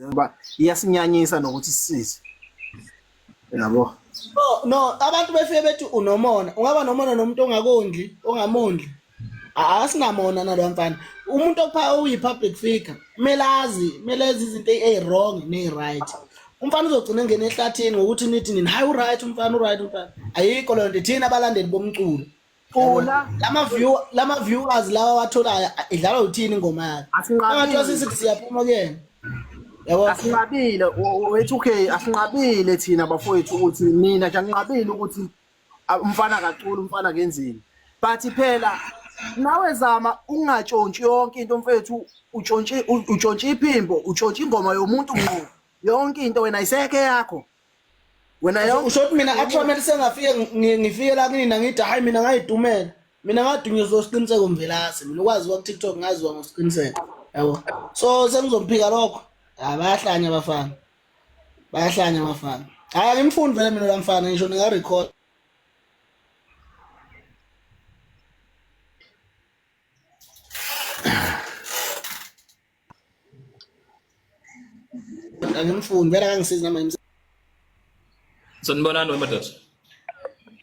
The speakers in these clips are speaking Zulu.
Ngoba iyasinyanyisa nokuthi sisize. Yabo. No, no, abantu befike bethi unomona. Ungaba nomona nomuntu ongakondli, ongamondli. Asinamona naloya mfana. Umuntu okupha uyi-public figure, kumele azi, kumele ezi izinto eyi-wrong neyi-right. Umfana uzogcina engena ehlathini ngokuthi nithi nini, hayi u-right umfana, u-right umfana. Ayikho leyo nto, thina abalandeli bomculo. Cula. Lama view, lama viewers lawa watholayo idlalwa uthini ingoma yakhe. Asinqabile. Engathiwa sisithi siyaphuma kuyena. Yabo. Asinqabile wethu okay, asinqabile thina bafowethu ukuthi mina nje anginqabile ukuthi umfana akacula umfana kenzini. But phela nawe zama ungatshontshi yonke into mfethu, utshontshe utshontshe iphimbo, utshontshe ingoma yomuntu ngqo. Yonke into wena isekhe yakho. Wena yonke Usho ukuthi mina actually sengafike ngifike la kinina ngithi hayi mina ngayidumela. Mina ngadunyiswa uSiqiniseko Mvelase. Mina ukwaziwa ku TikTok ngaziwa ngoSiqiniseko. Yabo. So sengizomphika lokho. Hayi bayahlanya abafana. Bayahlanya abafana. Hayi angimfuni vele mina lamfana ngisho ninga record. Angimfuni vele akangisizi noma ngimsiza. Sanibonani wemadoda.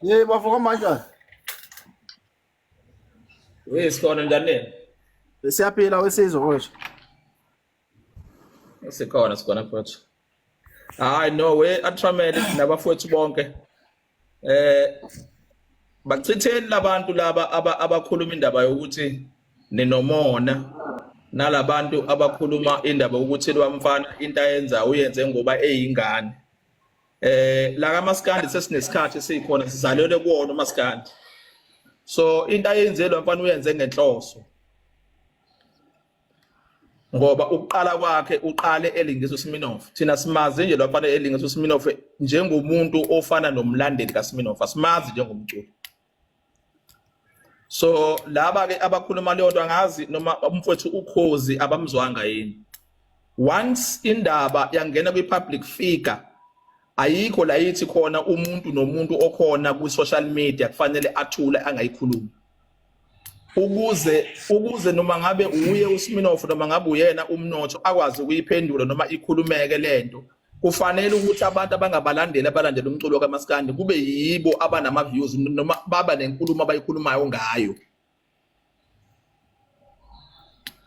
Yey bafo kanjani? We sikhona njani nina? Siyaphila wesizwe mfowethu. Sikhona sikhona mfowethu. Hayi no we atramele nabafowethu bonke. Eh bachitheni labantu laba abakhuluma indaba yokuthi ninomona nalabantu abakhuluma indaba yokuthi lwamfana into ayenza uyenze ngoba eyingane. Eh la kaMaskandi sesinesikhathi sikhona sizalelwe kuwona uMaskandi. So into ayenze lo mfana uyenze ngenhloso. Ngoba ukuqala kwakhe uqale elingisa uSminoff. Thina simazi nje lo mfana elingisa uSminoff njengomuntu ofana nomlandeli kaSminoff, asimazi njengomculi. So laba ke abakhuluma leyo nto angazi noma umfowethu ukhozi abamzwanga yini. Once indaba yangena kwi-public figure ayikho la ithi khona umuntu nomuntu okhona kwi-social media kufanele athule angayikhulumi. Ukuze ukuze noma ngabe uye uSminoff noma ngabe uyena umnotho akwazi ukuyiphendula noma ikhulumeke lento kufanele ukuthi abantu abangabalandeli abalandela umculo kaMaskandi kube yibo abanama views noma baba nenkulumo abayikhulumayo ngayo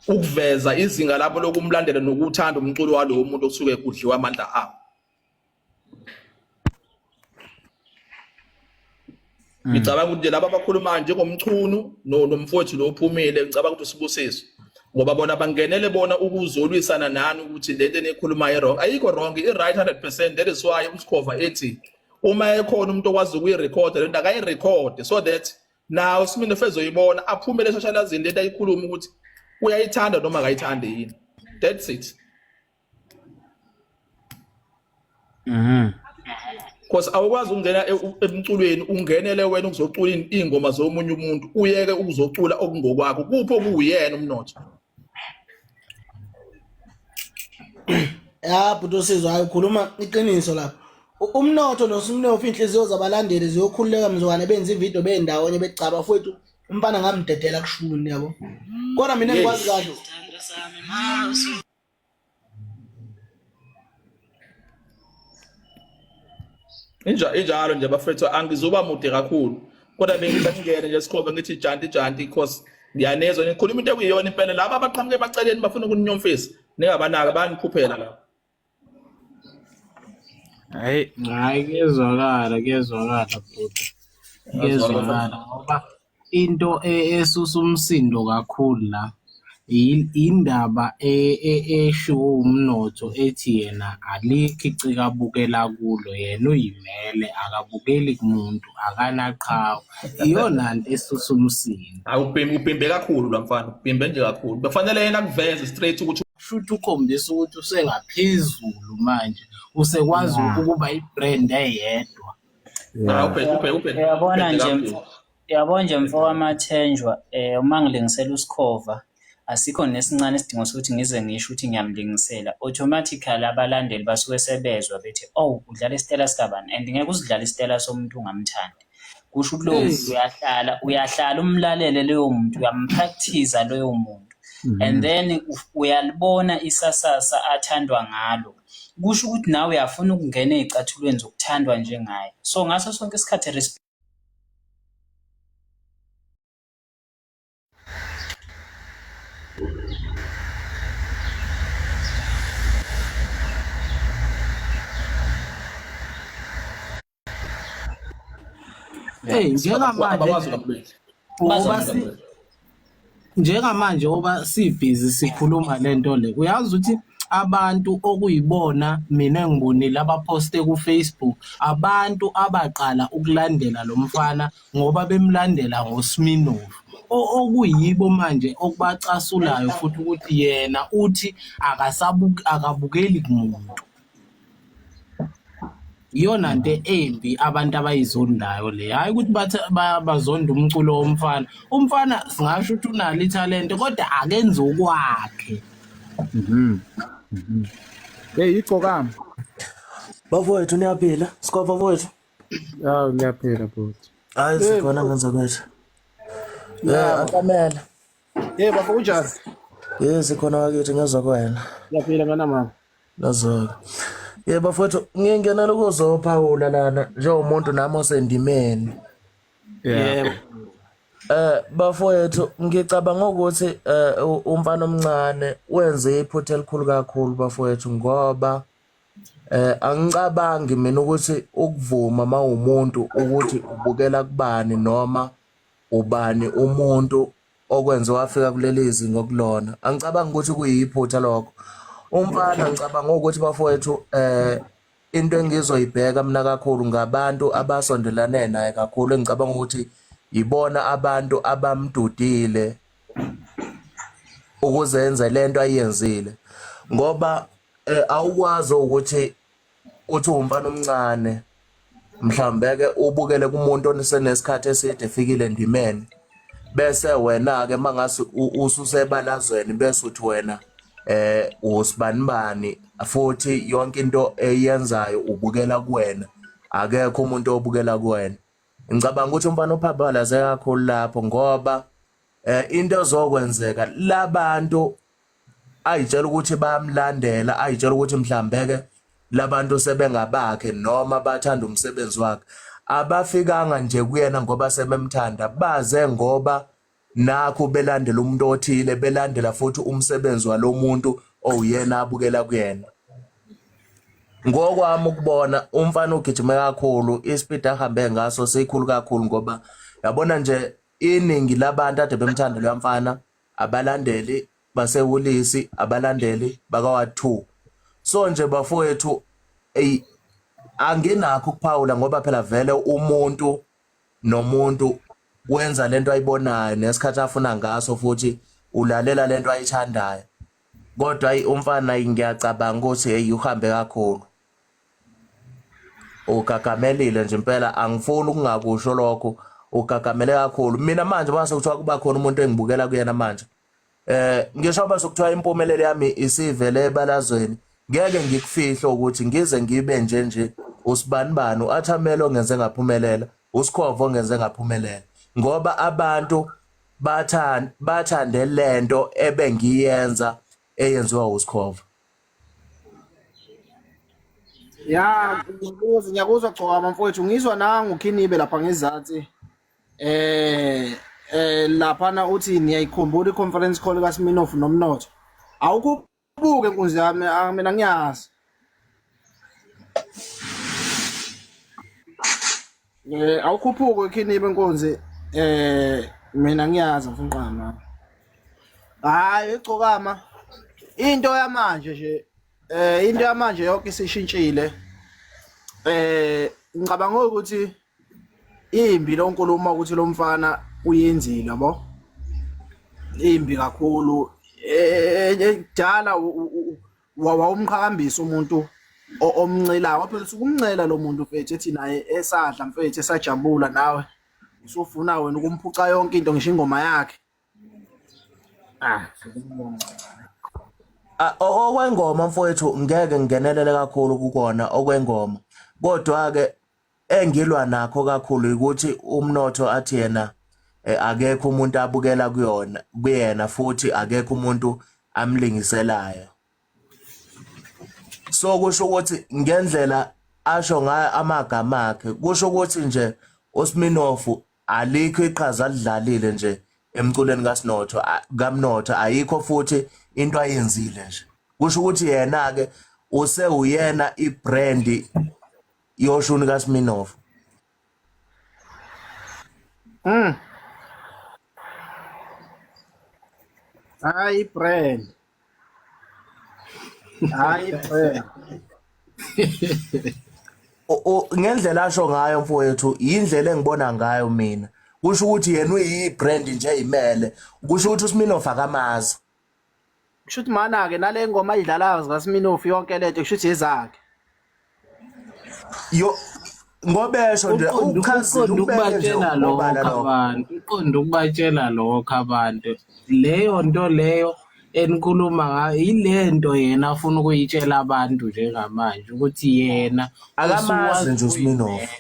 ukuveza izinga labo lokumlandela nokuthanda umculo walowo muntu osuke kudliwa amandla abo. Ngicabanga ukuthi nje laba abakhulumayo njengomchunu nomfowethu lo ophumile ngicabanga ukuthi usibusiso ngoba bona bangenele bona ukuzolwisana nani ukuthi lento enikhulumayo wrong ayikho wrong i-right 100% that is why uSkhova ethi uma ekhona umuntu okwazi ukuyirekhoda lento akayirekhode so that nawo uSminoff ezoyibona aphumele eshashalazini lento ayikhuluma ukuthi uyayithanda noma akayithandi yini that's it Mhm. Because awukwazi ukungena emculweni ungenele wena ukuzocula iy'ngoma zomunye umuntu uyeke ukuzocula okungokwakho kuphi okuwuyena umnotho. Ya bhuti osizwa hayi ukhuluma iqiniso lapho. Umnotho noSminoff inhliziyo zabalandeli ziyokhululeka mzukwane benza ivideo bendawonye becaba fowethu umfana ngamdedela kushuni yabo. Kodwa mina ngikwazi kahle. Inja injalo nje bafethu angizuba mude kakhulu kodwa bengithi ngingene nje sikhombe ngithi janti janti because ngiyanezwa nikhuluma into ekuyiyona impela laba abaqhamuke emaceleni bafuna ukuninyomfisa ningabanaka bayanikhuphela laba Hayi, hayi kuyezwakala, kuyezwakala bhuti. Kuyezwakala ngoba into esusa umsindo kakhulu la indaba eshiwo umnotho ethi yena alikho iciko abukela kulo yena uyimele akabukeli kumuntu akanaqhawe. Iyona nto esusa umsindo. Awubhimbe ubhimbe kakhulu la mfana, ubhimbe nje kakhulu. Befanele yena akuveze straight ukuthi Shuthi ukhombisa ukuthi usengaphezulu manje, usekwazi ukuba i-brand eyedwa. Uyabona nje uyabona nje mfo kaMathenjwa eh uma ngilingisela uSkhova asikho nesincane isidingo sokuthi ngize ngisho ukuthi ngiyamlingisela automatically abalandeli basuke sebezwa bethi oh udlala isitela sikabani and ngeke usidlale isitela somuntu ungamthandi kusho ukuthi lowo muntu uyahlala uyahlala umlalele loyo muntu uyampractice loyo muntu. And then uyalibona isasasa athandwa ngalo. Kusho ukuthi nawe uyafuna ukungena ey'cathulweni zokuthandwa njengaye. So ngaso sonke isikhathi Hey njengamanje Abakwazi ukubuyela. ngoba njengamanje oba sibhizi sikhuluma lento le uyazi ukuthi abantu okuyibona mina engibonile abaposte ku-Facebook abantu abaqala ukulandela lo mfana ngoba bemlandela ngoSminofu okuyibo manje okubacasulayo futhi ukuthi yena uthi akasabuki akabukeli kumuntu. Iyona nto embi abantu abayizondayo le, hhayi ukuthi bathi bazonda umculo womfana. Umfana singasho ukuthi unalo ithalente kodwa akenzi okwakhe. Hey igcokama. Bafowethu niyaphila? Sikho bafowethu. Hawu ngiyaphila bhuti. Hayi sikhona ngenza kwethu. Eh akamela. Hey bafo kunjani? Yes sikhona wakithi ngezwa kwena. Ngiyaphila ngana mama. Nazo-ke. Yebo bafowethu ngingenela ukuzophawula lana njengomuntu nami osendimeni. Yebo. Bafowethu ngicabanga ukuthi umfana omncane wenze iphutha elikhulu kakhulu bafowethu ngoba angicabangi mina ukuthi ukuvuma mawumuntu ukuthi ubukela kubani noma ubani umuntu okwenze wafika kuleli zinga okulona. Angicabangi ukuthi kuyiphutha lokho. Umfana ngicabanga ukuthi bafowethu into engizoyibheka mina kakhulu ngabantu abasondelane naye kakhulu engicabanga ukuthi yibona abantu abamdudile ukuze enze lento ayenzile ngoba awukwazi ukuthi uthi umfana omncane mhlawumbe ke ubukele kumuntu osenesikhathi eside efikile endimeni bese wena ke mangase ususebalazweni bese uthi wena usibanibani futhi yonke into eyenzayo ubukela kuwena, akekho umuntu obukela kuwena. Ngicabanga ukuthi umfana uphabalaze kakhulu lapho ngoba into ezokwenzeka labantu ayitshela ukuthi bayamlandela, ayitshela ukuthi mhlambe ke labantu sebengabakhe noma bathanda umsebenzi wakhe, abafikanga nje kuyena ngoba sebemthanda, baze ngoba nakho belandela umuntu othile, belandela futhi umsebenzi walomuntu owuyena abukela kuyena. Ngokwami ukubona umfana ugijime kakhulu, ispeed ahambe ngaso sikhulu kakhulu ngoba yabona nje iningi labantu ade bemthanda loya mfana abalandeli basewulisi, abalandeli bakawa 2. So nje bafowethu ey anginakho ukuphawula ngoba phela vele umuntu nomuntu wenza lento ayibonayo nesikhathi afuna ngaso futhi ulalela lento ayithandayo. Kodwa ayi umfana ngiyacabanga ukuthi hey uhambe kakhulu. Ugagamelile nje impela, angifuni ukungakusho lokho, ugagamele kakhulu. Mina manje mase kuthiwa kuba khona umuntu engibukela kuyena manje. Ngisho bese kuthiwa impumelelo yami isivele ebalazweni, ngeke ngikufihle ukuthi ngize ngibe nje nje usibanibani uAthamelo ongenze ngaphumelela, uSkhova ongenze ngaphumelela, ngoba abantu bathande lento ebengiyenza eyenziwa uSkhova. Ya, ngiyakuzwa Gcokama mfowethu, ngizwa nangu Khinibe lapha ngezansi. Laphana uthi niyayikhumbula i-conference call kaSminoff noMnotho. Awukubuke nkunzi yami, mina ngiyazi. Awukhuphuke Khinibe nkunzi, mina ngiyazi mfunqama. Hayi igcokama into yamanje nje, into yamanje yonke isishintshile. Ngicabanga ukuthi imbi lo nkulumo ukuthi lo mfana uyenzile yabo, imbi kakhulu. Kudala wawumqhakambisa umuntu omncelayo, phela usukumncela lo muntu mfethu, ethi naye esadla mfethu esajabula, nawe usufuna wena ukumphuca yonke into ngisho ingoma yakhe. Okwengoma mfowethu ngeke ngingenelele kakhulu kukona okwengoma, kodwa ke engilwa nakho kakhulu ukuthi umnotho athi yena Akekho umuntu abukela kuyona kuyena futhi akekho umuntu amlingiselayo. So kusho ukuthi ngendlela asho ngayo amagama akhe kusho ukuthi nje uSminoff alikho iqhaza alidlalile nje emculweni kaSinotho kaMnotho ayikho futhi into ayenzile nje. Kusho ukuthi yena ke usewuyena ibrand yoshuni kaSminoff. Hayi brand. Hayi brand. Ngendlela asho ngayo mfowethu indlela engibona ngayo mina kusho ukuthi yena uyi-brand nje imele kusho ukuthi uSminoff akamazi. Kusho ukuthi mana-ke nale ngoma ayidlalayo zikaSminoff yonke lento kusho ukuthi ezakhe. Yo ngobesho nje Uqonde uchazile uqonde ubeke nje ukubatshela obala lokho lokho. abantu, uqonde ukubatshela lokho abantu. Leyo nto leyo enikhuluma ngayo ile nto yena afuna ukuyitshela abantu njengamanje ukuthi yena Akamazi usuwazi nje uSminoff. ukuyiveza.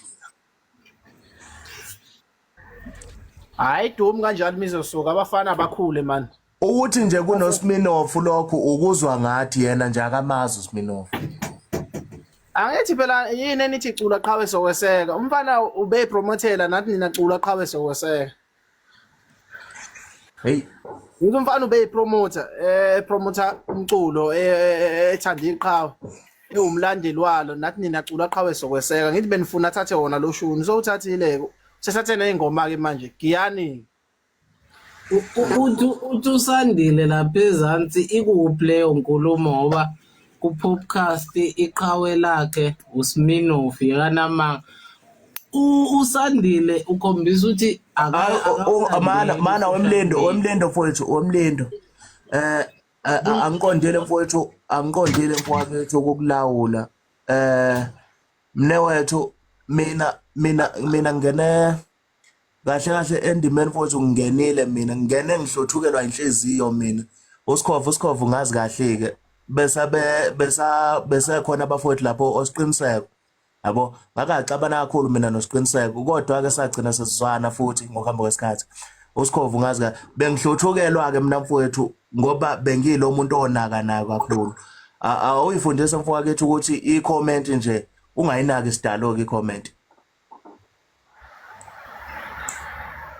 Hayi dumi kanjalo mizosuka abafana abakhule man. Ukuthi nje kunoSminoff lokhu ukuzwa ngathi yena nje akamazi uSminoff. Angithi phela yini enithi cula qhawe sokweseka. Umfana ubeyipromothela nathi nina cula qhawe sokweseka. Hey, Ngithi umfana ubeyipromoter, promoter umculo ethanda iqhawe. Ewumlandeli walo nathi nina cula qhawe sokweseka. Ngithi benifuna athathe wona lo shuni. Sowuthathile ke. Sesathe nezingoma ke manje. Giyani. Uthi uthi usandile lapha ezansi ikuphi leyo nkulumo ngoba ku-podcast iqhawe lakhe uSminoff yekanamanga. Usandile ukhombisa ukuthi hayi mana akawulandeli mana u-social wemlindo media. wemlindo mfowethu wemlindo. Eh angiqondile mfowethu angiqondile mfowethu ukukulawula. Eh mnewethu mina mina mina ngene kahle kahle endimeni mfowethu ngingenile mina ngingene ngihlothukelwa inhliziyo mina uSkhova uSkhova ungazi kahle ke bese besa bese khona abafowethu lapho osiqiniseko yabo ngakaxabana kakhulu mina nosiqiniseko kodwa ke sagcina sesizwana futhi ngokuhamba kwesikhathi uSkhova ungazi kahle bengihlothukelwa ke mina mfowethu ngoba bengilo umuntu onaka nayo kakhulu awuyifundise mfowethu ukuthi i-comment nje ungayinaki isidalo ke i-comment.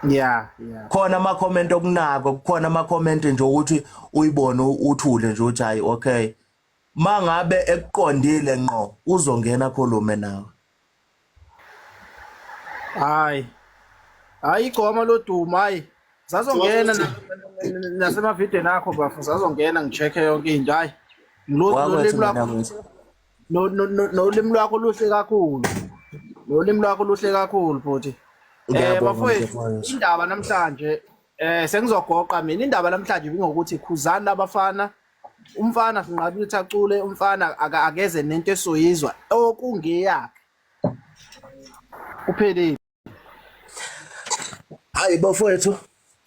Yeah. Khona ama comment okunako kukhona ama comment nje ukuthi uyibone uthule nje uthi hayi okay mangabe ekuqondile ngqo uzongena khulume nawe. Hayi. Hayi igcoma lodumo hayi. Sazongena nasemavidweni akho bafo sazongena ngicheck yonke into hayi. Wakwethu Nolimi lwakho mina kwethu. nolimi lwakho luhle kakhulu. Nolimi lwakho luhle kakhulu bhuti. Ngiyabonga Bafowethu mfowethu. indaba namhlanje sengizogoqa mina indaba namhlanje ibingokuthi khuzani labafana umfana sinqabile ukuthi acule umfana akeze nento esoyizwa okungeyakhe. Kuphelile. Hayi bafowethu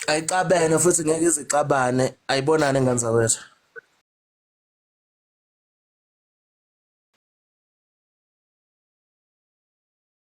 ayixabene futhi ngeke izixabane ayibonane ngane zakwethu.